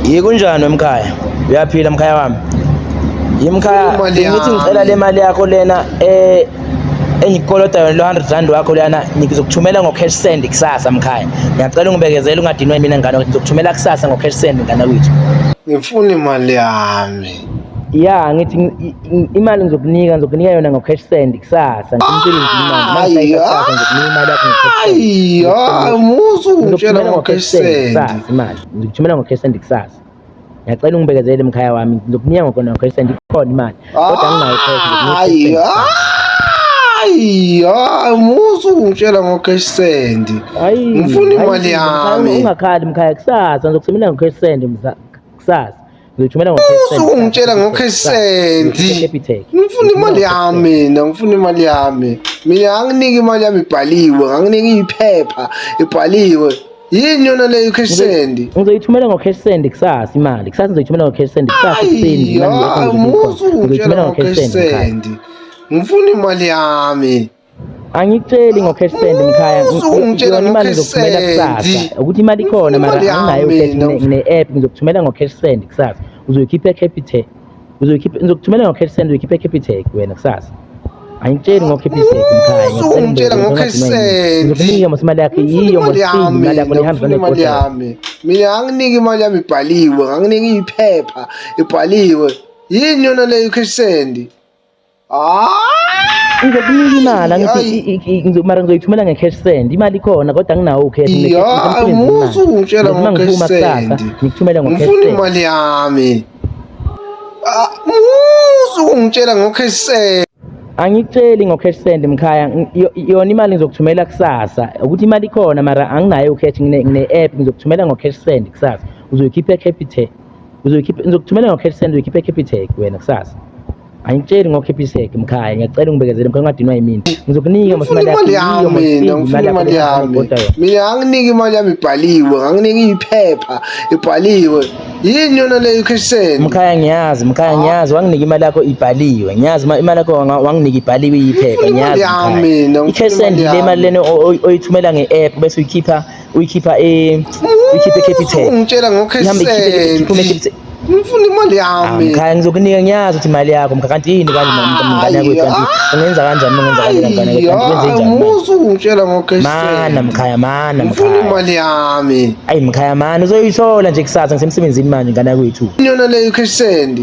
Yikunjani wemkhaya? Uyaphila mkhaya wami? Yimkhaya, Imali ngithi ngicela yami. le mali yakho lena engikukoloda yona lo 100 rand wakho lana, ngizokuthumela ngo cash send kusasa mkhaya. Ngiyacela ungibekezele, ungadinwa mina ngane, ngizokuthumela kusasa ngo cash send ngane kwethu. Ngifuna imali yami. Ya, ngithi imali ngizokunika yona ngo cash send kusasa. Ngisemsebenzini manje. Mangishayisa kusasa ngizokunika imali yakho ngo cash send. Hayi, hayi, musu ungitshela Ngizokuthumela ngo cash ngo-cash send send. kusasa imali. Ngizokuthumela ngo-cash send kusasa. Ngiyacela ungibekezele mkhaya wami. Ngizokunika ngokona ngo-cash send, ikhona imali. Kodwa anginayo cash, ngizokunika Hayi, cash send kusasa. hayi, hayi, musu ungitshela ngo cash send. Hayi, Ngifuna hayi, imali mkhaya, yami. ungakhali mkhaya, kusasa ngizokuthumela ngo-cash send kusasa. Ngizokuthumela ngo-cash send. Musu ungitshela ngo cash send. Capitec. Ngifuna imali yami mina, ngifuna imali yami. Mina anginiki imali yami ibhaliwe, anginiki iphepha ibhaliwe. Yini yona leyo cash send? Ngizoyithumela ngo-cash send kusasa imali. Kusasa ngizoyithumela ngo-cash send kusasa ekuseni. Hayi, Imali yakho hayi, ngizobe ikhona. musu ungitshela Ngizoyithumela ngo ngo-cash cash send mkhaya. send. Ngifuna imali yami. Angikutsheli ngo-cash send mkhaya. Musu ungitshela Yona imali ngo-cash ngizokuthumela kusasa. send. Ukuthi imali ikhona Ngifuna mara imali anginayo yami cash, mina. ngine-app, ngizokuthumela ngo-cash send kusasa. Uzoyikhipha eCapitec. Uzoyikhipha, ngizokuthumela ngo-cash send, uzoyikhipha eCapitec wena kusasa. Angikutsheli ngo-Capitec mkhaya. Musu ungitshela ngo-cash send. Ngizokunika mos imali yakho, Ngifuna yiyo mos imali yami imali yakho mina, lehamba ngifuna imali yami. Mina anginiki imali yami ibhaliwe, anginiki iphepha ibhaliwe. Yini yona leyo cash send? Hayi, Ngizokunika imali, angithi hayi. mara ngizoyithumela nge-cash send. Imali ikhona kodwa anginawo u-cash, Ya, musu ungitshela uma ngo cash ngiphuma kusasa send. ngikuthumela ngo-cash Ngifuna send. imali yami. Ah, musu ungitshela ngo cash send. Angikutsheli ngo-cash send mkhaya. Yona imali ngizokuthumela kusasa. Ukuthi imali ikhona mara anginayo u-cash, ngine-app, ngizokuthumela ngo-cash send kusasa. Uzoyikhipha eCapitec. Uzoyikhipha, ngizokuthumela ngo-cash send, uzoyikhipha eCapitec wena kusasa. Angikutsheli ngo-Capitec mkhaya. Ngiyacela ungibekezele mkhaya, ungadinwa yimina. Ngizokunika mos Ngifuna imali yakho, imali yiyo yami mos mina, ngifuna imali yakho imali lehamba yami. kodwa yona. Mina anginiki imali yami ibhaliwe, anginiki iphepha ibhaliwe. Yini yona leyo cash send? Mkhaya ngiyazi, mkhaya ngiyazi, wanginika imali yakho ibhaliwe. Ngiyazi imali yakho wanginika ibhaliwe iyiphepha, Ngifuna imali ngiyazi yami mkhaya. mina, ngifuna I-cash send imali le mali yami. lena oyithumela nge-app bese uyikhipha eCapitec. Ungitshela ngo cash Ihambe ikhiphe iphume send. eCapitec. Ngifuna imali Ah, yami. mkhaya ngizokunika, ngiyazi ukuthi imali yakho mkhaya, kanti yini kanje mngane Hayi, yakwethu, kanti ungenza kanjani uma ungenza kanjena mngane yakwethu, kanti wenze hayi, njani manje? musu ungitshela ngo cash Mana send. mkhaya, mana Ngifuna mkhaya. imali yami. Ayi mkhaya mana, uzoyithola nje kusasa, ngisemsebenzini manje ngane yakwethu. Yini yona leyo cash send?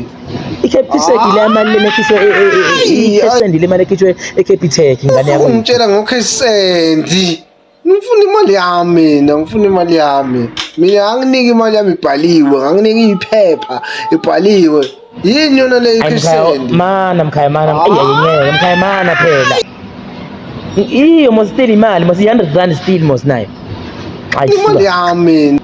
I-Capitec le mali lena ekhishwe Hayi, i-cash send, le mali ekhishwe eCapitec ngane yakwethu. Ungitshela ngo cash send. Ngifuna imali yami mina, ngifuna imali yami. Mina anginiki imali yami ibhaliwe, anginiki iphepha ibhaliwe. Yini yona leyo Ayi cash mkhaya, send? mana mkhaya, mana, ayi ayingeke mkhaya, mana phela. Iyo mos still imali mos, i-100 rand still mos nayo. Ayi Imali suka. yami.